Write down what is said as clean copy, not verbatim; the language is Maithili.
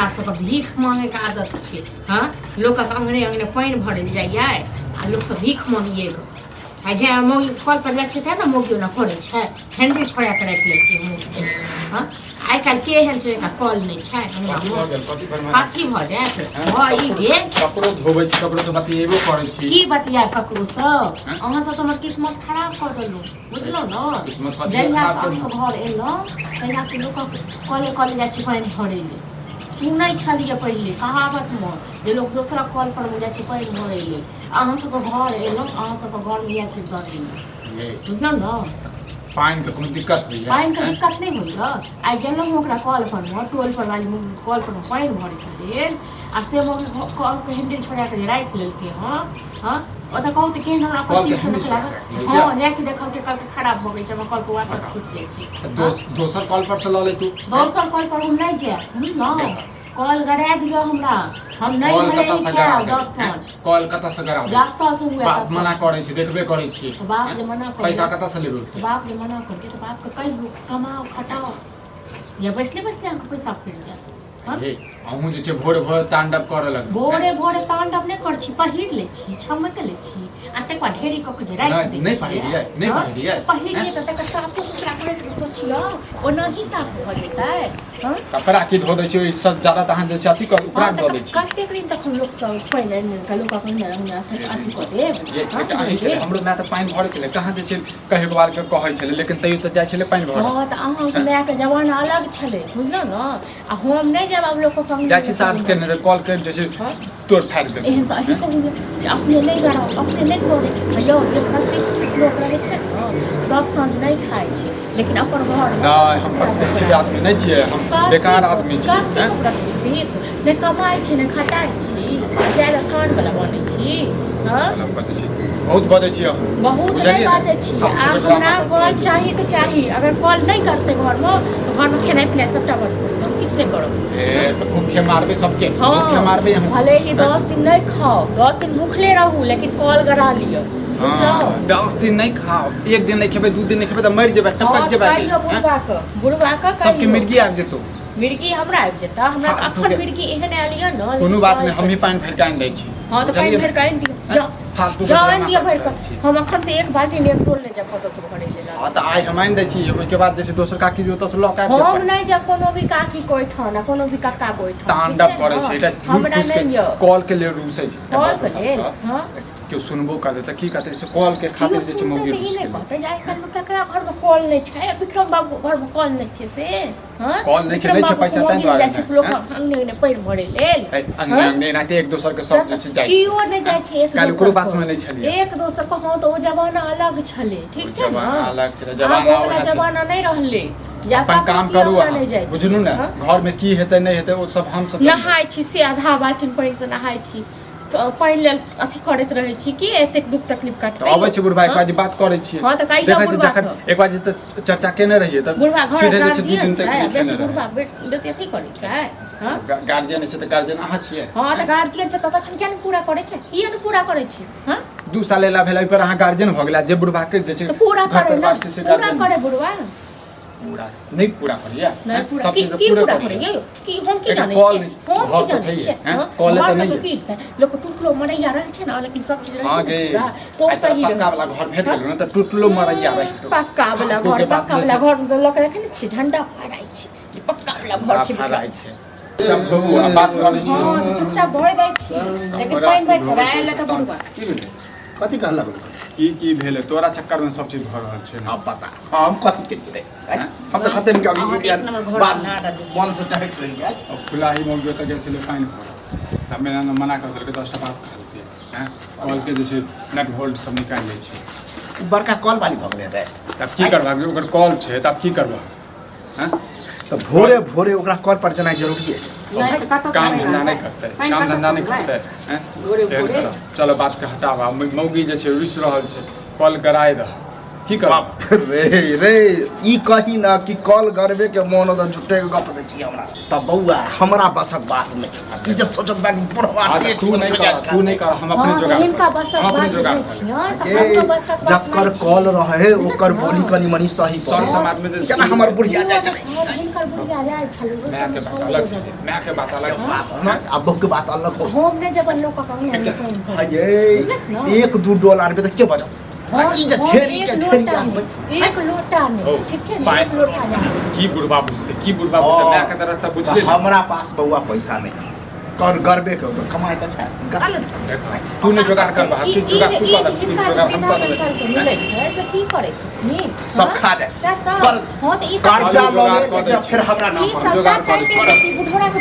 एकरा सबके भीख मांगेके आदत छै। हँ, लोकक अङ्गने अङ्गने पानि भरल जाइए आ लोकसब भीख मांगिए। आ जे मौगी कल पर जाइ छै तेँ ने मौगी ओना करै छै, हैंडल छोड़ा कऽ राखि लेलकै मौगीके। हँ, आइ काल्हि के एहन छै जेकरा कल नहि छै अङ्गनामे? कथी भऽ जायत? भऽ ई गेल। कपड़ो धोबै छी, ककरो से बतियेबो करै छी। की बतिया ककरोसँ? अहाँ सब तऽ हमर किस्मत खराब कऽ देलहुँ, बुझलहुँ ने? किस्मत कथी जहिया खराब से केलहुँ? अहाँके घर एलहुँ तहिया से लोकक कले कले जाइ छै पानि भरै लेल। सुनै छलियै पहिले कहावतमे जे लोक दोसरक कल पर मे जाइ छै पानि भरै लेल। अहाँ सबके घर एलहुँ, अहाँ सबके घरमे इएह चीज बनेलहुँ, बुझलहुँ ने? पानि के कोनो दिक्कत होइया? पानि के दिक्कत नहि होइया। आइ गेलहुँ ओकरा कल पर मे, टोल पर वाली मम्मी कल पर मे पानि भरैके लेल, आ से मम्मी कल के हैंडल छोड़ा के जे राखि लेलकै। हँ हँ, ओतऽ कहू तऽ केहन हमरा कल के प्रतीक से हैंडल लागल। छोड़ा के हँ, जाके देखलकै कल के खराब भऽ गेल छै, हमर कल के वाटर छूटि जाइ छै। तऽ दोसर कल पर से लऽ ले तू। दोसर कल पर हम नहि जायब, बुझलहुँ? कल गड़ा दिअ हमरा, हम नहि कल भले कतऽ से खायब गरा देबै? 10 साँझ। कल कतऽ से गरा देबै? जातऽ से हुए बाप ततऽ मना से। करै छै, देखबे करै छियै। तऽ बाप जे मना करै, पैसा कतऽ से लेबै ओते? बाप जे मना करके तऽ बापके कहियौ, कमाओ खटाओ या बैसले बैसले अहाँके पैसा फुटि जायत। हँ? हे, अहूँ जे छै भोरे भोरे तांडव करऽ लगलहुँ। भोरे भोरे तांडव नहि करै छी, पहिर लै छी, छमक लै छी आ तकर बाद ढेरी कऽ के जे राखि नहि दै नहि छियै। पहिरियै, नहि हँ? पहिरियै। पहिरियै तऽ तकर साफो सुथरा करैके सोचियौ, ओनाही साफ भऽ जेतै? हँ? कपड़ा की धो दै छियै ओहिसँ ज्यादा तऽ अहाँ जे छै अथी कर उपरा हँ, धो तऽ दै छियै। कतेक दिन तक हम लोक सब पानि आनि आनि कऽ लोक अपन अथी कऽ देब? ये हँ, एकटा अहीं छलै, देब? हमरो माय तऽ पानि भरै छलै, कहाँ जे छै कहियो बार के कहै छलै, लेकिन तैयो तऽ जाइ छलै पानि भरऽ। हँ, तऽ अहाँके मायके जमाना अलग छलै, बुझलहुँ ने? आ हम नहि जायब आब लोकके कमी। जाइ छी साँझ के, नहि कॉल कर जे छै तोड़ फाड़ि देब। एहन तऽ अहीं कहू जे अपने नहि गराउ, अपने नहि करू। यौ, जे प्रतिष्ठित लोक रहै छै ने से 10 साँझ नहि खाइ छै, लेकिन अपन घर। नहि, हम प्रतिष्ठित आदमी नहि छियै, हम बेकार आदमी छियै। कथी प्रतिष्ठित? नहि कमाइ छी, नहि खटाइ छी, जाय लए साँझ वला बनै छी। हँ, बहुत बजै छी अहाँ। बहुत नहि बाजै छी। आ हमरा कॉल चाही तऽ चाही। अगर कॉल नहि करतै घरमे तऽ घरमे खेनाइ पिनाइ सबटा बन्द भऽ जेतै, हम किछु नहि करब। ए तऽ भूखे मारबै सबके? हँ, भूखे मारबै हम? भले ही 10 दिन नहि खाउ, 10 दिन भूखले रहू, लेकिन कॉल गरा लिअ, बुझलहुँ? 10 दिन नहि खाउ, एक दिन नहि खेबै, 2 दिन नहि खेबै तऽ मरि जेबै, टपक जेबै। कहियो बुढ़बा के, बुढ़बा के सबके कहियो मिर्गी आबि जेतौ। मिर्गी हमरा आबि जेता? हमरा तऽ अखन मिर्गी एहन आयल यऽ ने। कोनो बात नहि, हमही पानि भरि कऽ आनि दै छी। हँ, तऽ पानि भरि कऽ आनि दियौ, जाउ। फालतू के जाउ, आनि ड्रामा दिअ भरि करैत कऽ। छी। हम अखन से एक बाल्टी नेल टोल नहि जायब कतऽ से भरै लेल। हँ, तऽ आइ हम आनि दै छी, ओहिके बाद जे छै दोसर काकी जे ओतऽ से लऽ कऽ आबि हम जायब। नहि जायब कोनो भी काकी के ओहिठाम आ कोनो भी कक्का के ओहिठाम, ठीक तांडव छै करै ने? छै, एकटा झूठ हमरा फूस के नहि यऽ कॉल के लेल रूसै छै। कॉल के लेल? हँ। केओ सुनबो करतै तऽ की कहतै से कॉल के केओ खातिर जे छै सुनतै मौगी तऽ ई रूसि नहि गेलै। कहतै जे आइ काल्हिमे ककरा घरमे कॉल नहि छै आ विक्रम बाबू घरमे कॉल नहि छै से? हँ, कॉल नहि छै, विक्रम नहि छै बाबूके पैसा, ताहि मौगी दुआरे जाइ छै से लोक नहि, अङ्गने अङ्गने पानि भरै लेल? है, अङ्गने हँ? अङ्गने एनाहिते एक दोसर के सब जे छै जाइ छै। केओ नहि जाइ छै एक काल्हि ओकरो दोसर पासमे नहि छलियै। एक दोसर के। हँ, तऽ ओ जमाना अलग छलै, ठीक छै ने? जमाना अलग छलै, आब जमाना ओ वला उएह छै। जमाना नहि रहलै जे आब अपन ककरो काम केओ करू अङ्गना अहाँ नहि जाइ छै। बुझलू ने? हँ? घरमे की हेतै नहि हेतै ओ सब हम सब नहाय छी से आधा बाल्टीन पानिसँ नहाय छी, तऽ पानि लेल अथी करैत रहै छी कि एतेक दुख तकलीफ तऽ काटतै? अबै छै बुढ़बा, एक हँ? बार जे बात करै छियै। हँ, तऽ कहियौ देखै छी बुढ़बा जखन के। एक बार जे तऽ चर्चा केने रहियै तऽ बुढ़बा घर सीधे जे छै 2 गार्जियन दिन तक छै नहि बेसी खेने बुढ़बा रहै। बेसी अथी करै छै? हँ, गार्जियन छै तऽ गार्जियन अहाँ छियै। हँ, तऽ गार्जियन छै तऽ तखन किया नहि पूरा करै छै? किया नहि पूरा करै छै? हँ, 2 साल एला भेल, एहि पर अहाँ गार्जियन भऽ गेला। जे बुढ़बा के जे छै तऽ पूरा घर करे ने। परिवार छै से पूरा गार्जियन करे बुढ़बा। पूरा नहि पूरा करैया? नहि पूरा सब की चीज तऽ की पूरे पूरा करैया। करे यौ? की हम की एकटा जानै कॉल छियै? नहि- हम घर की तऽ जानै छैहे, छियै? हैं? हँ? कॉल तऽ घरमे नहि तऽ की हेतै? लोक टूटलो मरैया रहै छै ने, लेकिन सब चीज रहै हँ छै गे ने पूरा, तो आइ तोरा सही पक्का रहै वाला छै। घर भेट गेलो ने तऽ टूटलो मरैया रहितो। पक्का वाला फालतू घर के बात पक्का नहि वाला छै। घर मे तऽ लऽ के रखै ने छियै, झंडा फहराइ छै जे पक्का वाला घर छै। फहराइ छै सब धोबू आ बात करै छी। हँ, तऽ चुपचाप भरि दै छी, लेकिन पानि भरि कऽ आयल तऽ बुढ़बा की भेलै? कथी कहलक? की की भेलै? तोरा चक्कर में सब चीज भऽ रहल छै ने। अब बता, हम कथी केलियै? हम तऽ खतम के अहाँ अभी एक नंबर घर बात बना रहल छी। मन से टहक रही है। अब खुला ही मौगी ओतऽ गेल छलै पानि भरऽ, तऽ मेरा ने मना कऽ देलकै, 10टा बात कहलकै। हैं, कलके जे छै नट बोल्ट सब निकालि लै छै। उ बड़का कल वाली भऽ गेलै रे। तब की करबह? ओकर कल छै तब की करबह? हैं? तऽ भोरे भोरे ओकरा कल पर जेनाइ जरूरी है। नहि तऽ कतऽ से काम पानि धंधा नहि आनबै? करतै, पानि काम कतऽ धंधा से नहि आनबै? करतै। हैं? भोरे एहन भोरे करब। चलो, बातके हटाबऽ। मौगी जे छै रुसि रहल छै, कल गराय दह। की करब? बाप रे रे, ई कही ना कि कॉल करबे के मोन हो त झूठे के गप दै छी हमरा। त बौआ हमरा बसक बात नहि, ई जे सोचत बा कि बुढ़वा अच्छा, टेस्ट तू नहीं कर, तू नहीं कर, हम अपने हाँ, जोगाड़ हिनका करब। बसक हम अपने बात जोगाड़ नहि करब। छियनि, तऽ ए, हमरो बसक बात जकर नहि कॉल रहे ओकर हँ। बोली कनी मनी सही सर पड़े। समाज में जे केना हमर बुढ़िया जाइ छलै। छियै। हिनकर बुढ़िया जाइ छलै, ओहि माय के टाइममे बात छलै अलग ओ छै, जगह। माय के बात अलग छै। ना, आ बहू के बात अलग हो। हम नहि जेबै लोकक अंगने अंगने पानि भरय। हये, बुझलक ने? एक दू डोल आनबे तऽ के बजाउ? हम- ई जे हम ढेरी एक के ढेरी लोटा आनबै। नहि, एक लोटा नहि, हौ, ठीक छै ने? पानि- एक लोटा नहि। की बुढ़बा बुझते, की बुढ़बा बुझते, माय के तरह तऽ बुझले तऽ हमरा पास बौआ पैसा नहि, कर गरबे के तो कमाई तऽ छै, करा ले। देख, तू नहि जोगाड़ करबह, ई- किछु जोगाड़ ई तू जे- कऽ दे, ई किछु हिनका जोगाड़ हम वृद्धा कऽ देबै। पेंशन से मिलै छै, से की करै छथिन? सब हँ? खा जाइ छै। सएह तऽ। कर- हँ, तऽ ई सब- कर्जा जोगाड़ लऽ ले, कऽ दै लेकिन छी। फेर हमरा नाम ई पर सबटा जोगाड़ कऽ दै चाहते छी। छै कि बुढ़ोरा के